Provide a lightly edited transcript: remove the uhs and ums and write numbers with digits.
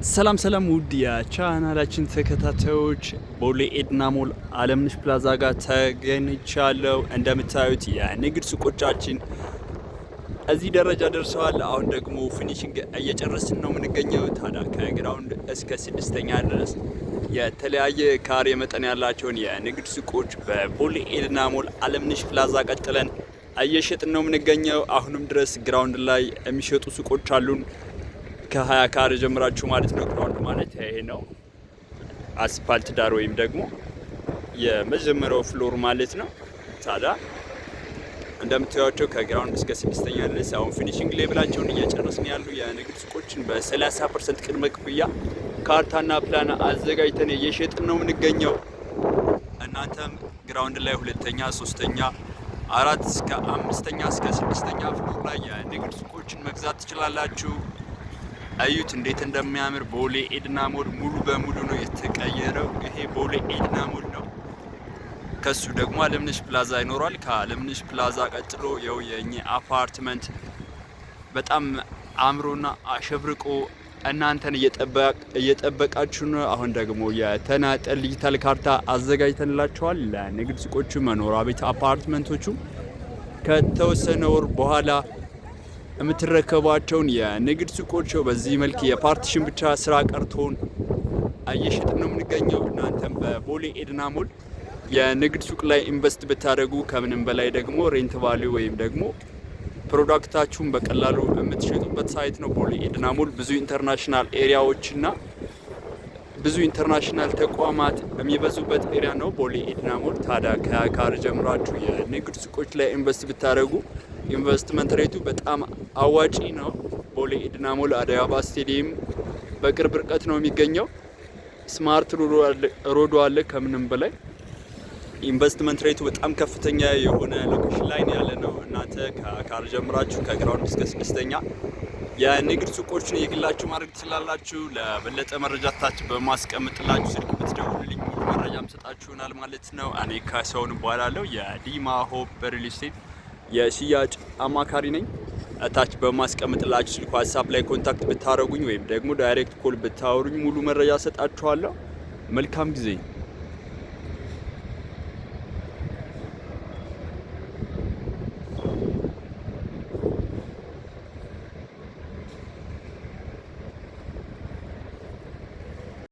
ሰላም ሰላም ውድ የቻናላችን ተከታታዮች፣ ቦሌ ኤድና ሞል አለምነሽ ፕላዛ ጋር ተገኝቻለሁ። እንደምታዩት የንግድ ሱቆቻችን እዚህ ደረጃ ደርሰዋል። አሁን ደግሞ finishing እየጨረስን ነው የምንገኘው። ታዲያ ከ ground እስከ ስድስተኛ ድረስ የተለያየ ካሬ መጠን ያላቸውን የንግድ ሱቆች በቦሌ ኤድና ሞል አለምነሽ ፕላዛ ቀጥለን እየሸጥን ነው የምንገኘው። አሁንም ድረስ ground ላይ የሚሸጡ ሱቆች አሉን። ከ20 ካሬ ጀምራችሁ ማለት ነው። Ground ማለት ይሄ ነው፣ አስፓልት ዳር ወይም ደግሞ የመጀመሪያው floor ማለት ነው። ታዲያ እንደምታዩቸው ከ ground እስከ ስድስተኛ ድረስ አሁን finishing level ኣቸውን እየጨረስን ያሉ የንግድ ሱቆችን በ30% ቅድመ ክፍያ ካርታና ፕላን አዘጋጅተን እየሸጥን ነው የምንገኘው። እናንተም ground ላይ ሁለተኛ፣ ሶስተኛ፣ አራት እስከ አምስተኛ እስከ ስድስተኛ floor ላይ የንግድ ሱቆችን መግዛት ትችላላችሁ። እዩት እንዴት እንደሚያምር። ቦሌ ኤድና ሞል ሙሉ በሙሉ ነው የተቀየረው። ይሄ ቦሌ ኤድና ሞል ነው። ከሱ ደግሞ አለምነሽ ፕላዛ ይኖራል። ከአለምነሽ ፕላዛ ቀጥሎ የው የእኛ አፓርትመንት በጣም አምሮና አሸብርቆ እናንተን እየጠበቃችሁ ነው። አሁን ደግሞ የተናጠል ዲጂታል ካርታ አዘጋጅተንላችኋል። ለንግድ ሱቆቹ፣ መኖሪያ ቤት አፓርትመንቶቹ ከተወሰነ ወር በኋላ የምትረከቧቸውን የንግድ ሱቆች በዚህ መልክ የ partition ብቻ ስራ ቀርቶን እየሸጥን ነው የምንገኘው። እናንተም በቦሌ ኤድና ሞል የንግድ ሱቅ ላይ invest ብታደርጉ ከምንም በላይ ደግሞ rent value ወይም ደግሞ product ኣችሁን በቀላሉ የምትሸጡበት site ነው። ቦሌ ኤድና ሞል ብዙ international area ዎችና ብዙ international ተቋማት የሚበዙበት area ነው ቦሌ ኤድና ሞል። ታዲያ ከካሬ ጀምራችሁ የንግድ ሱቆች ላይ invest ብታደርጉ investment rate ኡ በጣም አዋጪ ነው። ቦሌ ኤድና ሞል አደይ አበባ ስቴዲየም በቅርብ ርቀት ነው የሚገኘው። Smart road ኡ አለ። ከምንም በላይ investment rate ኡ በጣም ከፍተኛ የሆነ location ላይ ነው ያለነው። እናንተ ከካሬ ጀምራችሁ ከ ground እስከ ስድስተኛ የንግድ ሱቆችን የግላችሁ ማድረግ ትችላላችሁ። ለበለጠ መረጃ ታች በማስቀምጥላችሁ ስልክ ብትደውሉልኝ ሙሉ መረጃ ምሰጣችሁናል ማለት ነው። እኔ ካሳሁን እባላለሁ፣ የዲማ ሆፕ በ real estate የሽያጭ አማካሪ ነኝ። እታች በማስቀምጥላችሁ ስልክ WhatsApp ላይ contact ብታደርጉኝ ወይም ደግሞ direct call ብታወሩኝ ሙሉ መረጃ ሰጣችኋለሁ። መልካም ጊዜ።